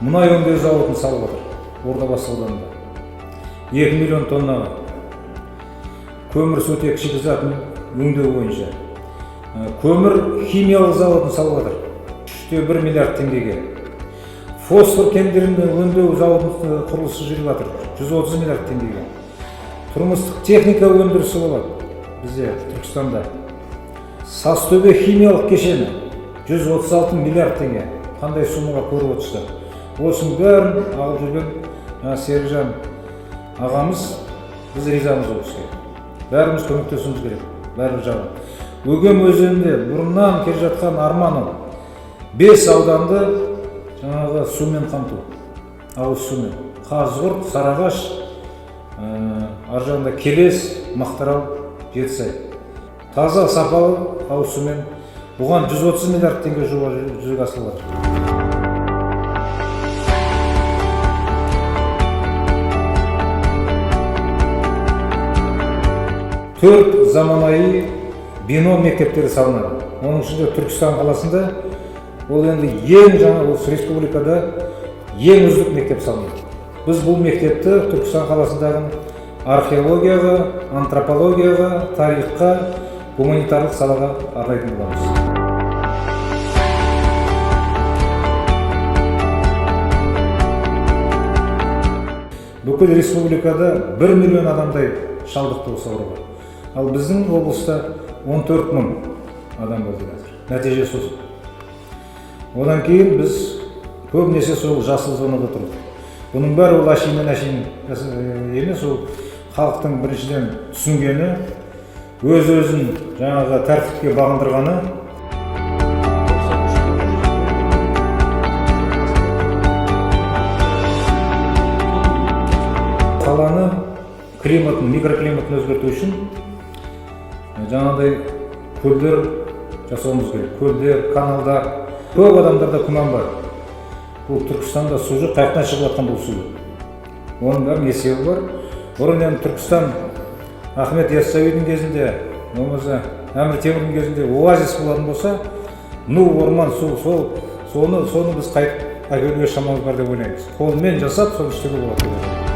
Мұнай өңдеу зауытын салып жатыр Ордабасы ауданында. 2 миллион тоннаға көмір сутек шикізатын өңдеу бойынша. Көмір химиялық зауытын салып жатыр 3,1 миллиард теңгеге. Фосфор кендерін өңдеу зауытының құрылысы жүріп жатыр 130 миллиард теңгеге. Тұрмыстық техника өндірісі болады бізде Түркістанда. Састөбе химиялық кешені 136 миллиард теңге. Қандай суммаға көріп отырсыздар. Осының бәрін алып жүрген жаңа Серікжан ағамыз, біз ризамыз ол кісіге. Бәріміз көмектесуіміз керек, барлық жағы. Өгем өзенінде бұрыннан келе жатқан арман ол. 5 ауданды жаңағы сумен қамту, ауыз сумен. Қазығұрт, Сарыағаш, ар жағында Келес, Мақтаарал, Жетісай. Таза, сапалы ауыз сумен. Бұған 130 миллиард теңге жоба жүзеге асырылып жатыр. Төрт заманауи бином мектептері салынады. Оның ішінде Түркістан қаласында ол енді ең жаңа, осы республикада ең үздік мектеп салынады. Біз бұл мектепті Түркістан қаласындағы археологияға, антропологияға, тарихқа, гуманитарлық салаға арнайтын боламыз. Бүкіл республикада 1 миллион адамдай шалдықты осы ауруға. Ал біздің облыста 14 мың адам болды қазір. Нәтижесі осы. Одан кейін біз көбінесе сол жасыл зонада тұрдық. Бұның бәрі ол әшейіннен әшейін емес, ол халықтың біріншіден түсінгені, өз өзін жаңағы тәртіпке бағындырғаны. Қаланы климатын, микроклиматын өзгерту үшін жаңағыдай көлдер жасауымыз керек. Көлдер, каналдар. Көп адамдарда күмән бар. Бұл Түркістанда су жоқ, қай жақтан шығып жатқан бұл су? Оның бәрінің есебі бар. Бұрын енді Түркістан Ахмет Яссауидің кезінде, болмаса Әмір Темірдің кезінде оазис болатын болса, ну орман, су, сол соны біз қайтып әкелуге шамамыз бар деп ойлаймыз. Қолмен жасап соны істеуге болады деп ойлаймын.